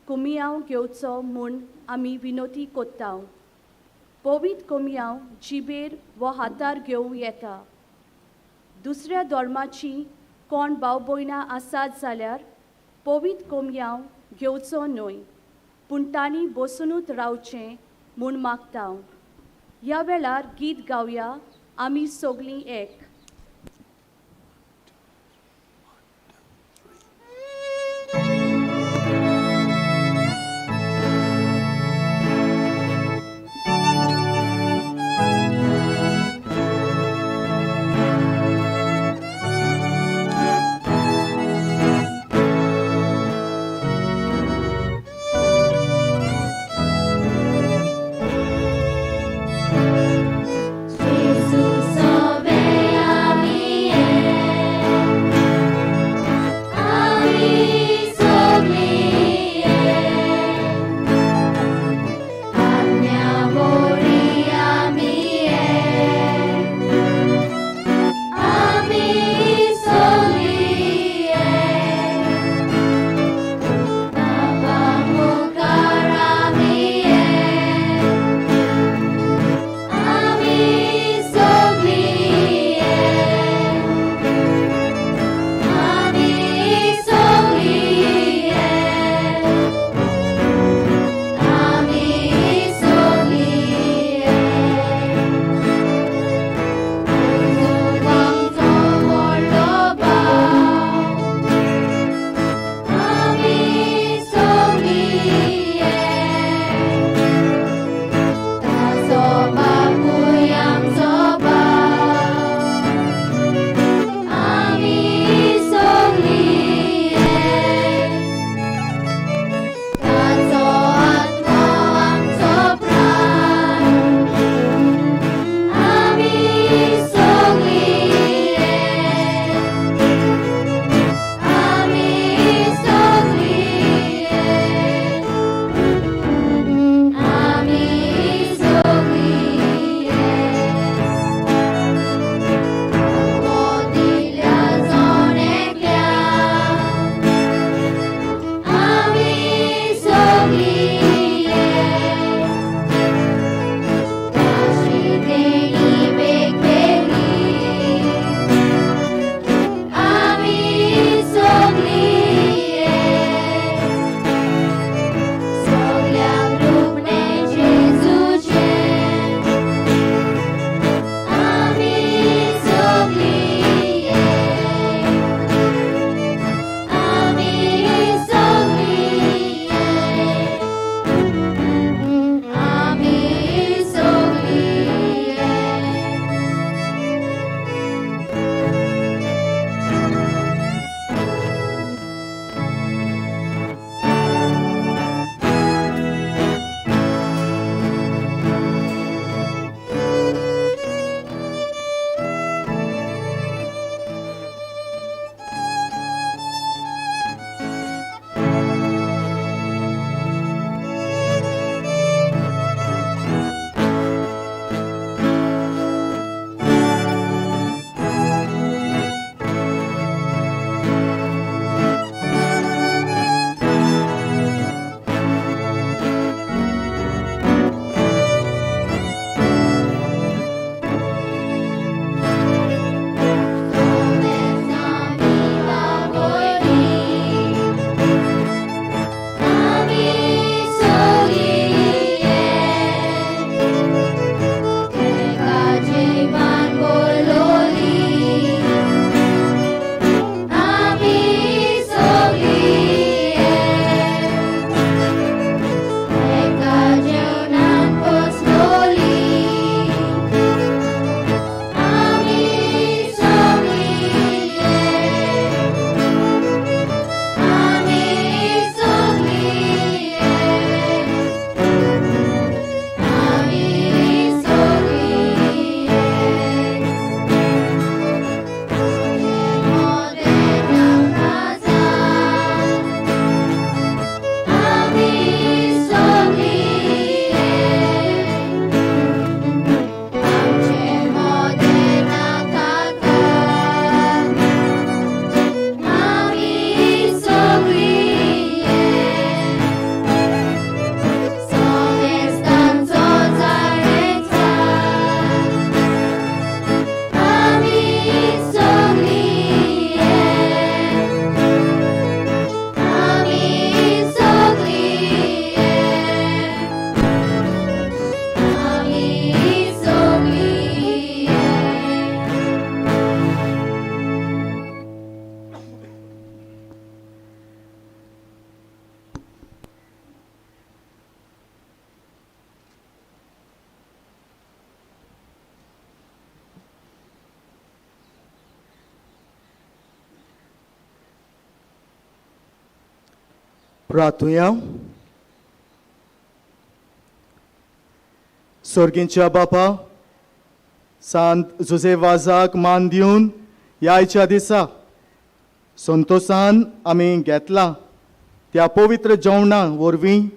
कुमियांव घेवचो म्हूण आमी विनोती कोत्ता. पवित्र कुमियांव जिबेर वो हातार घेवं येता. दुसऱ्या धर्माची कोण भाव भयणां आसात जाल्यार पवित्र कुमियांव घेवचो न्हय, पूण तांणी बसुनूच रावचें म्हूण मागता. ह्या वेळार गीत गावया आमी सगलीं एक. Jesus, salve. प्रार्थुया. सोर्गींच्या बापा, सांत जुझे वाजाक मान दिवन ह्या दिसा संतोसान आमी घेतला त्या पवित्र जेवणा वरवीं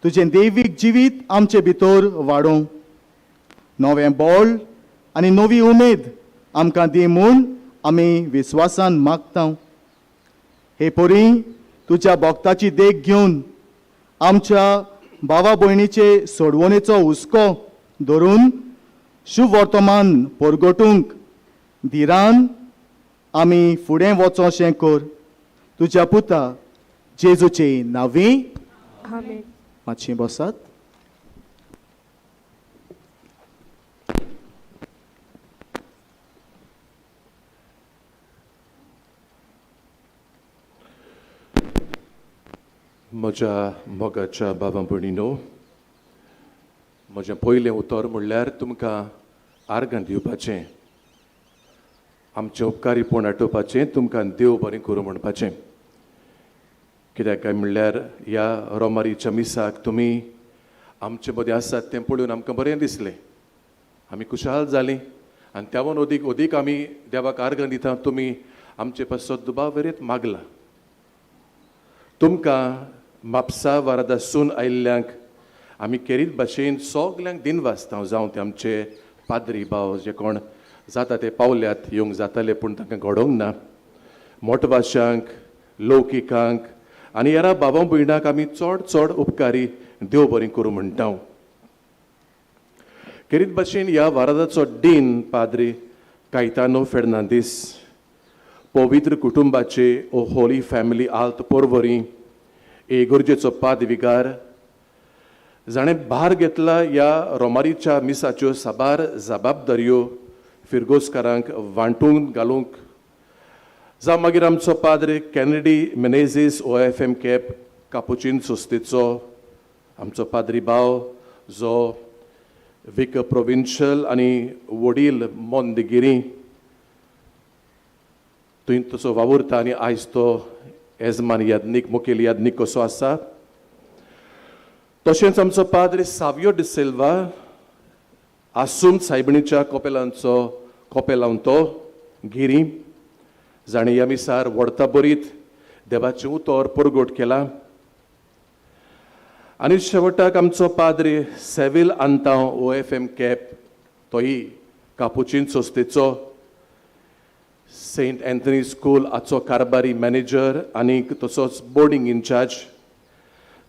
तुजें दैवीक जिवीत आमचे भितर वाडोवं, नवें बळ आनी नवी उमेद आमकां दी म्हूण आमी विस्वासान मागता. हे परी तुज्या भक्ताची देख घेवन आमच्या भावा भयणीचे सोडवणेचो हुस्को धरून शुभ वर्तमान परगटूंक धिरान आमी फुडें वचोशें कर. तुज्या पुता जेजूचे नांवी आमेन. मातशीं बसात. म्हज्या मोगाच्या बाबा भयणीनो, म्हजें पयलें उतर म्हणल्यार तुमकां आर्गां दिवपाचें, आमचें उपकारीपण आठोवपाचें, तुमकां देव बरें करूं म्हणपाचें. कित्याक काय म्हणल्यार ह्या रोमारीच्या मिसाक तुमी आमचे मदीं आसात तें पळोवन आमकां बरें दिसलें, आमी खुशाल जालीं आनी त्यावन अदीक अदीक आमी देवाक आर्गां दिता. तुमी आमचे पासत दुबाव वेरेत मागला. तुमकां म्हापसा वारादासून आयिल्ल्यांक आमी केरीत भाशेन सगल्यांक दिनवासता. जावं ते आमचे पाद्री भाव जे कोण जाता ते पावल्यात, येवंक जाताले पूण तांकां घडोवंक ना, मोटवाशांक, लौकिकांक आनी हेरा बाबा भयणाक आमी चड चड उपकारी देव बरें करूं म्हणटा. केरीत भाशेन ह्या वारादाचो डीन पाद्री कायतानो फेर्नांदीस, पवित्र कुटुंबाचे ओ होली फॅमिली आल्त पोरवरी इगर्जेचो पादविगार, जाणें भार घेतला ह्या रोमारीच्या मिसाच्यो साबार जबाबदाऱ्यो फिरगोजकारांक वांटून घालूंक, जावं मागीर आमचो पाद्रे Kennedy Menezes OFM Cap Capuchin संस्थेचो आमचो पाद्री भाव, जो विक प्रोविन्शियल आनी वडील मोंदगिरी थंय तसो वावुरता आनी आयज तो येजमान याज्ञीक, मुखेल याज्ञीक कसो आसा. तशेंच आमचो पाद्रे सावियो डिसिल्वा, आसूम सायबिणीच्या कोपेलांचो कोपेलांव तो गिरी, जाणें ह्या मिसार व्हडता बरीत देवाचें उतर परगट केलां. आनी शेवटाक आमचो पाद्रे सेवील आंतांव OFM cap, तोय कापुचीन संस्थेचो सेंट एंथनी स्कूल हाचो कारभारी मॅनेजर आनी तसोच बोर्डींग इनचार्ज,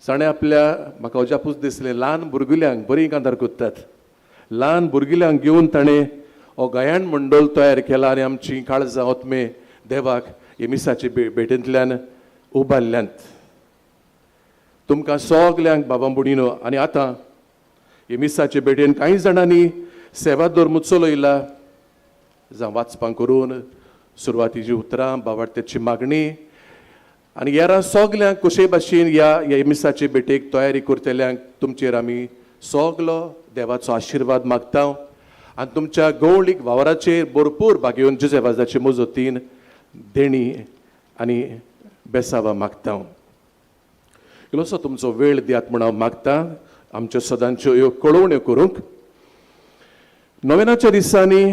जाणें आपल्या म्हाका अजापूच दिसलें ल्हान भुरगुल्यांक बरीं कांतार कोत्तात, ल्हान भुरगुल्यांक घेवन ताणें हो गायन मंडळ तयार केला आनी आमची काळजां ओतमे देवाक हे मिसाचे भेटेंतल्यान उबारल्यांत. तुमकां सगल्यांक बाबा भयणीनो, आनी आतां हे मिसाचे भेटेन कांय जाणांनी सेवा धर्म चलयला, जावं वाचपां करून सुरवातीची उतरां, बाबार्थ्याची मागणी आनी हेरां सगल्यांक कशे भाशेन ह्या मिसाचे भेटेक तयारी करतल्यांक तुमचेर आमी सगलो देवाचो आशिर्वाद मागता आनी तुमच्या गवळीक वावराचेर भरपूर भागेवन जुजेवाजाचे मजतीन देणी आनी बेसावा मागता. इल्लोसो तुमचो वेळ दियात म्हूण हांव मागता आमच्यो सदांच्यो ह्यो कळोवण्यो करूंक. नोवेनाच्या दिसांनी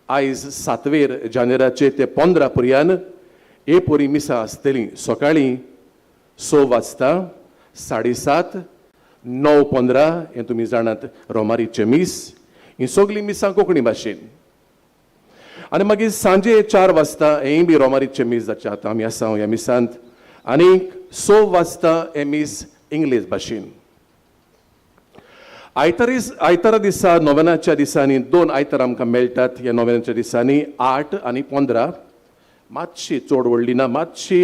आयज 7 जानेराचे ते 15 पर्यंत हे पोरी मिसां आसतलीं. सकाळीं 6 वाजता, 7:30, 9:15 हें तुमी जाणात रोमारीचें मीस, हीं सगळीं मिसां कोंकणी भाशेन. आनी मागीर सांजे 4 वाजता हेंय बी रोमारीचें मीस जाचें आतां आमी आसा ह्या मिसांत, आनी 6 वाजता हें मीस इंग्लीश भाशेन. आयतारा दिसा नोवेनाच्या दिसांनी 2 आयतार आमकां मेळटात. ह्या नोवेनाच्या दिसांनी 8 आनी 15, मातशी चड व्हडली ना, मातशी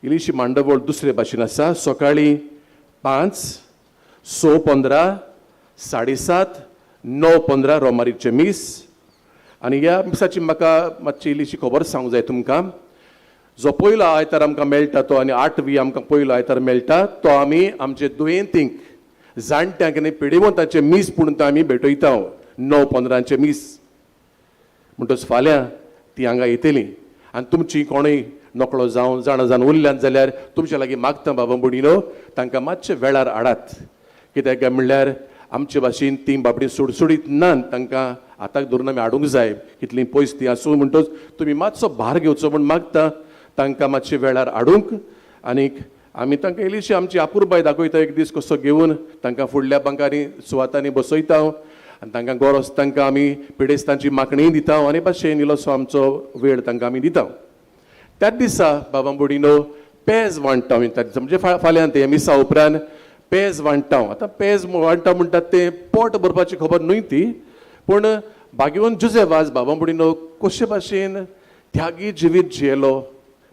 इल्लीशी मांडवळ दुसरे भाशेन आसा. सकाळीं 5, 6:15, 7:30, 9:15 रोमारीचें मीस. आनी ह्या मिसाची म्हाका मातशी इल्लीशी खबर सांगूंक जाय तुमकां. जो पयलो आयतार आमकां मेळटा तो आनी 8वी आमकां पयलो आयतार मेळटा तो आमी आमचे दुयेंतींक, जाणट्यांक आनी पिडेवंताचें मीस पूण तो आमी भेटयता, 9:15 मीस. म्हणटच फाल्यां ती हांगा येतली आनी तुमची कोणूय नकळो जावन जाणा जावन उरल्यान जाल्यार तुमच्या लागीं मागता बाबा भयणीनो, तांकां मातशें वेळार हाडात. कित्याक काय म्हणल्यार आमचे भाशेन तीं बाबडी सुडसुडीत नात, तांकां हाताक धरून आमी हाडूंक जाय, कितलीं पयस तीं आसूं. म्हणटच तुमी मातसो भार घेवचो म्हूण मागता, तांकां मातशें वेळार हाडूंक. आनीक आमी तांकां इल्लीशी आमची आपुरबाय दाखयता, एक दीस कसो घेवन तांकां फुडल्या बांकांनी सुवातांनी बसयता आनी तांकां गरज तांकां आमी पिडेस्तांची मागणीय दिता आनी भाशेन इल्लोसो आमचो वेळ तांकां आमी दिता. त्याच दिसा बाबा भयणीनो पेज वांट्टा आमी, त्या दिसा म्हणजे फाल्यां ते मिसा उपरांत पेज वांट्टा. आतां पेज वांट्टा म्हणटात तें पोट भरपाची खबर न्हय ती, पूण भाग्यवंत जुझे वाज बाबा भयणीनो कशे भाशेन त्यागी जिवीत जियेलो.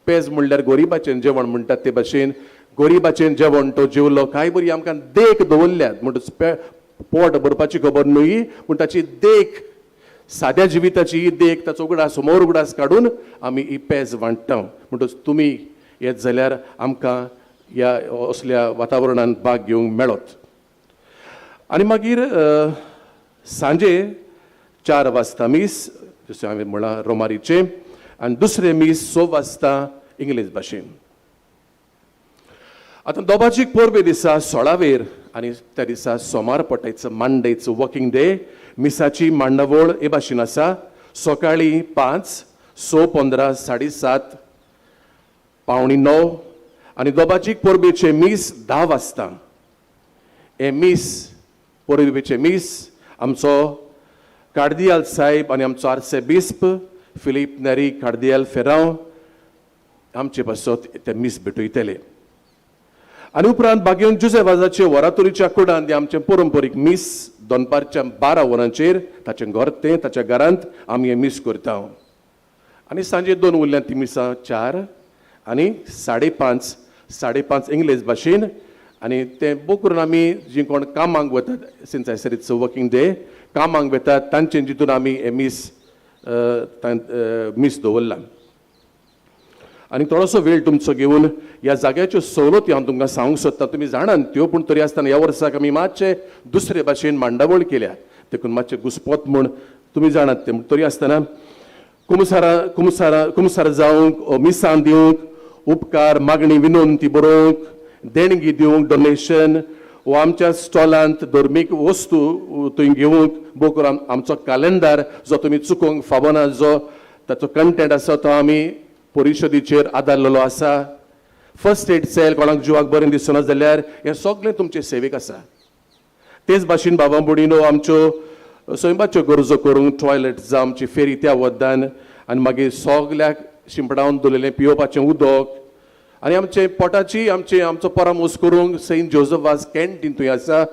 पेज म्हणल्यार गोरिबाचें जेवण म्हणटात ते भाशेन गोरिबाचें जेवण तो जेवलो. कांय बरी आमकां देख दवरल्यात, म्हणटच पोट भरपाची खबर न्हय, पूण ताची देख, साद्या जिविताची ही देख, ताचो उगडास समोर उगडास काडून आमी ही पेज वांट्टा. म्हणटच तुमी येत जाल्यार आमकां ह्या असल्या वातावरणांत भाग घेवंक मेळत. आनी मागीर सांजे 4 वाजता मीस, जशें हांवें म्हळां रोमारीचें, आनी दुसरें मीस 6 वाजता इंग्लीश भाशेन. आतां दोबाजीक परबे दिसा 16वेर आनी त्या दिसा सोमार पडटा, it's Monday, it's working day. मिसाची मांडावळ हे भाशेन आसा, सकाळीं 5, 6:15, 7:30, 8:45 आनी दोबाजीक परबेचें मीस 10 वाजता. हें मीस परबेचें मीस आमचो कार्दियाल साहेब आनी आमचो आर्सेबिस्प फिलीप नेरी कार्दियाल फेरांव आमचे पासत ते मीस भेटयतले. आनी उपरांत भाग्यवंत जुझे वाजाचे वरातोरीच्या कुडांत हें आमचें परंपरीक मीस दनपारच्या 12 वरांचेर ताचें घर तें ताच्या घरांत आमी हें मीस करता. आनी सांजे 2 उरल्यान ती मिसां 4 आनी 5:30, 5:30 इंग्लीश भाशेन. आनी तें बूक करून आमी जीं कोण कामांक वतात, since I said it's a working day, कामांक वतात तांचे जितून आमी हें मीस मीस दवरलां. आनी थोडोसो वेळ तुमचो घेवन ह्या जाग्याच्यो सवलती हांव तुमकां सांगूंक सोदता. तुमी जाणात त्यो, पूण तरी आसतना ह्या वर्साक आमी मातशें दुसरे भाशेन मांडावळ केल्या, देखून मातशें घुस्पोत म्हूण तुमी जाणात तें. तरी आसतना कुमसार जावंक, मिसां दिवंक, उपकार मागणी विनवणी बरोवंक, देणगी दिवंक, डोनेशन, वा आमच्या स्टॉलांत धर्मीक वस्तू थंय घेवंक, बूक करून आमचो कॅलेंडर जो तुमी चुकोवंक फावना, जो ताचो कंटेंट आसा तो आमी परिशदेचेर आदारलेलो आसा. फर्स्ट एड सेल, कोणाक जिवाक बरें दिसना जाल्यार हें सगळें तुमचे सेवेक आसा. तेच भाशेन बाबा भयणीनो आमच्यो सैमाच्यो गरजो करूंक टॉयलेट जावं आमची फेरी त्या वद्दान, आनी मागीर सगल्याक शिंपडावन दवरलेलें पियोवपाचें उदक, आनी आमचे पोटाची आमचे आमचो परामोस करूंक सेंट जोजफ वाज कॅन्टीन थंय आसा.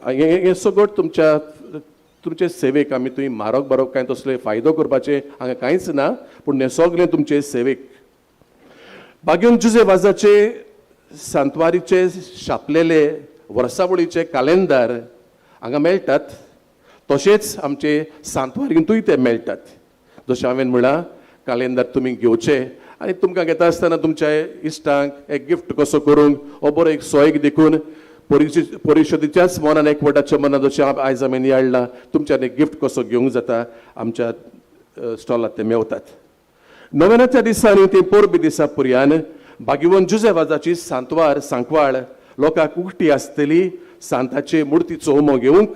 हें सगळें तुमच्या तुमचे सेवेक आमी थंय म्हारग बरोवप कांय तसले फायदो करपाचें हांगा कांयच ना, पूण हें सगळें तुमचे सेवेक. भाग्यवंत जुझे वाजाचे सांतवारीचे छापलेले वर्सावळीचे कालेंदार हांगा मेळटात, तशेंच आमचे सांतवारींतूय ते मेळटात. जशें हांवें म्हळां, कालेंदार तुमी घेवचे आनी तुमकां घेता आसतना तुमच्या इश्टांक एक गिफ्ट कसो करूंक हो बरो एक सोयीक देखून परिशदेच्याच मनान एकवटाच्या मनान जशें आयज आमी नियाळ्ळां, तुमच्यान एक गिफ्ट कसो घेवंक जाता आमच्या स्टॉलात ते मेवतात. नव्याच्या दिसांनी ते परबे दिसा पुरयान भाग्यवंत जुझे वाजाची सांतवार सांकवाळ लोकांक उक्ती आसतली सांताचे मुर्तीचो उमो घेवंक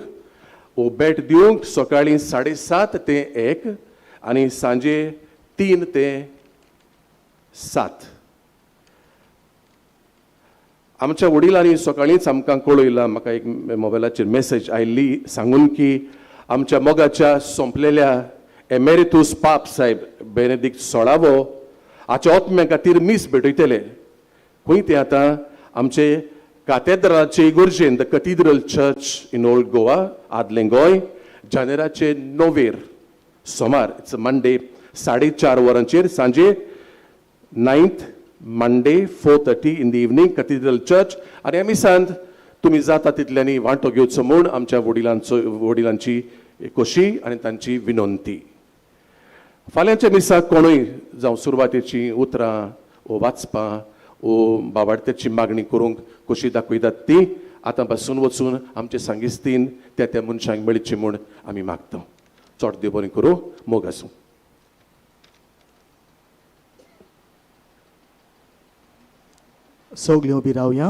वो भेट दिवंक सकाळीं 7:30 ते 1 आनी सांजे 3 ते 7. आमच्या वडिलांनी सकाळींच आमकां कळयलां, म्हाका एक मोबायलाचेर मेसेज आयिल्ली सांगून की आमच्या मोगाच्या सोंपलेल्या एमेरितूस पाप साहेब बेनेदीक 16वो हाच्या आत्म्या खातीर मीस भेटयतले. खंय तें आतां आमचे कातेद्राचे इगर्जेन, the cathedral church in old Goa, आदलें गोंय, जानेराचे 9 सोमार, it's Monday, 4:30 वरांचेर सांजे, 9th Monday 4:30 in the evening, cathedral church. आनी ह्या मिसांत तुमी जाता तितल्यांनी वांटो घेवचो म्हूण आमच्या वडिलांची खोशी आनी तांची विनंती. फाल्यांच्या मिसाक कोणूय जावं सुरवातेची उतरां ओ वाचपां ओ बाबाडत्याची मागणी करूंक खोशी दाखयतात ती आतां पासून वचून आमचे सांगिस्तीन त्या त्या मनशांक मेळची म्हूण आमी मागता. चड देव बरें करूं, मोग आसूं. सगळीं उबी रावया.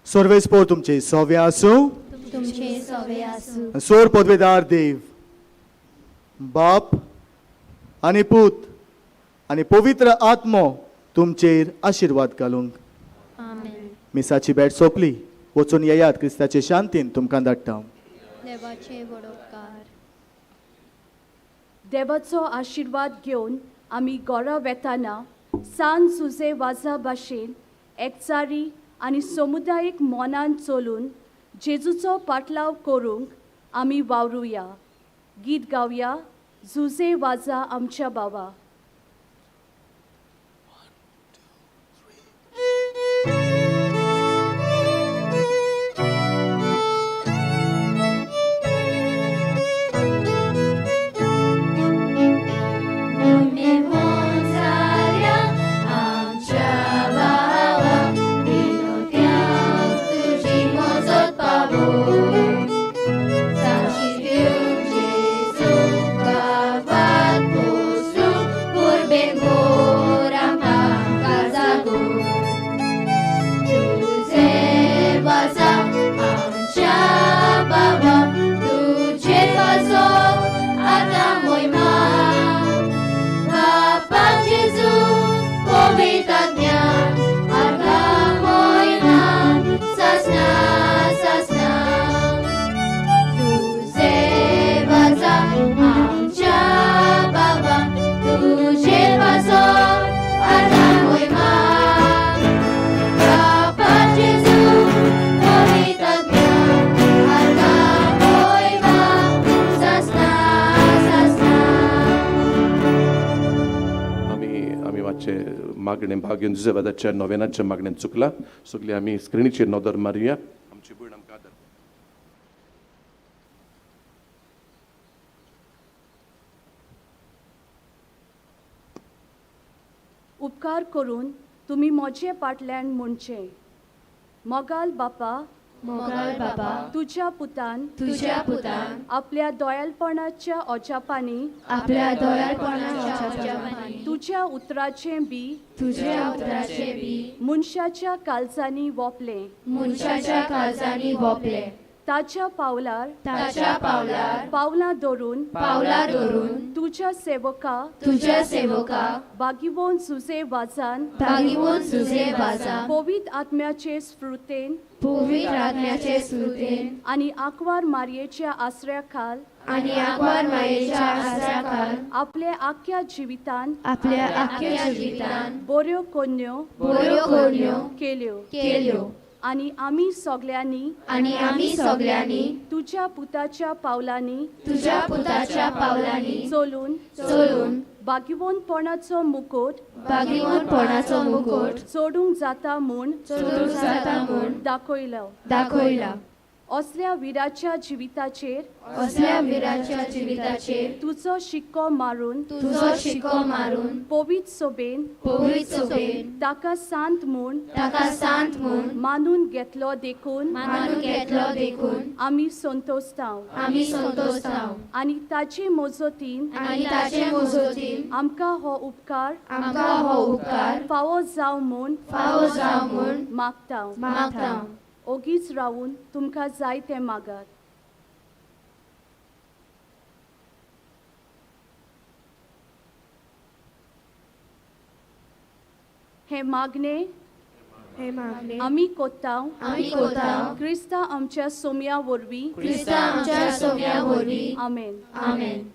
सर्वेस्पोर तुमचे सोवे आसूं, तुमचे सोवे आसूं. सोर पदवेदार देव बाप आनी पूत आनी पवित्र आत्मो तुमचेर आशिर्वाद घालूंक. आमेन. मिसाची भेट सोंपली. वचून येयात. क्रिस्ताचे शांतीन तुमकां धाडटा. देवाचे व्हड उपकार. देवाचो आशिर्वाद घेवन आमी गोरा वेताना सान सुजे वाजा भाशेन एकचारी आनी समुदायीक मनान चलून जेजूचो पाटलाव करूंक आमी वावरुया. गीत गावया जुजे वाजा आमच्या बाबा. मागणें भाग्यून जुजेवादाच्या नोवेनाच्या मागणें चुकला. सगळीं आमी स्क्रिनीचेर नदर मारुया. आमची भयण आमकां आदार. उपकार करून तुमी म्हजे फाटल्यान म्हणचें, मोगाल बापा, मोगाल बाबा, तुज्या पुतान, तुज्या पुतान आपल्या दयालपणाच्या अजापांनी, आपल्या दयालपणाच्या अजापांनी तुज्या उतराचें बी, तुज्या उतराचें बी मनशाच्या काळजांनी वोपलें, मनशाच्या काळजांनी वोपलें, ताच्या पावलार, ताच्या पावलार पावलां धरून, पावलां धरून तुज्या सेवका, तुज्या सेवका बागिवोन सुजे वाजान, बागिवोन सुजे वाजान पवित्र आत्म्याचे स्फुर्तेन, पवित्र आत्म्याचे स्फुर्तेन आनी आंकवार मारयेच्या आसऱ्या खाल, आनी आंकवार मारयेच्या आसऱ्या खाल आपल्या आख्या जिवितान, आपल्या आख्या जिवितान बऱ्यो कोन्यो, बऱ्यो कोन्यो केल्यो, केल्यो आनी आमी सगल्यांनी, आनी आमी सगल्यांनी तुज्या पुताच्या पावलांनी, तुज्या पुताच्या पावलांनी चलून, चलून बागिवोनपणाचो मुकोट, बागिवोनपणाचो मुकोट चडूंक जाता म्हूण, चडूंक जाता म्हूण दाखयलो, दाखयला. असल्या विराच्या जिविताचेर, असल्या विराच्या जिविताचेर तुजो शिक्को मारून, तुजो शिक्को मारून पवित्र सोबेन, पवित्र सोबेन ताका सांत म्हूण, ताका सांत म्हूण मानून घेतलो देखून, मानून घेतलो देखून आमी संतोषताव, आमी संतोषताव आनी ताचे मजतीन, आनी ताचे मजतीन आमकां हो उपकार, आमकां हो उपकार फावो जावं म्हूण, फावो जावं म्हूण मागता, मागता. ओगीच रावून तुमकां जाय तें मागात. हें मागणें, हें मागणें आमी कोत्ताव, आमी कोत्ताव क्रिस्ता आमच्या सोम्या वरवीं, क्रिस्ता आमच्या सोम्या वरवीं. आमेन. आमेन.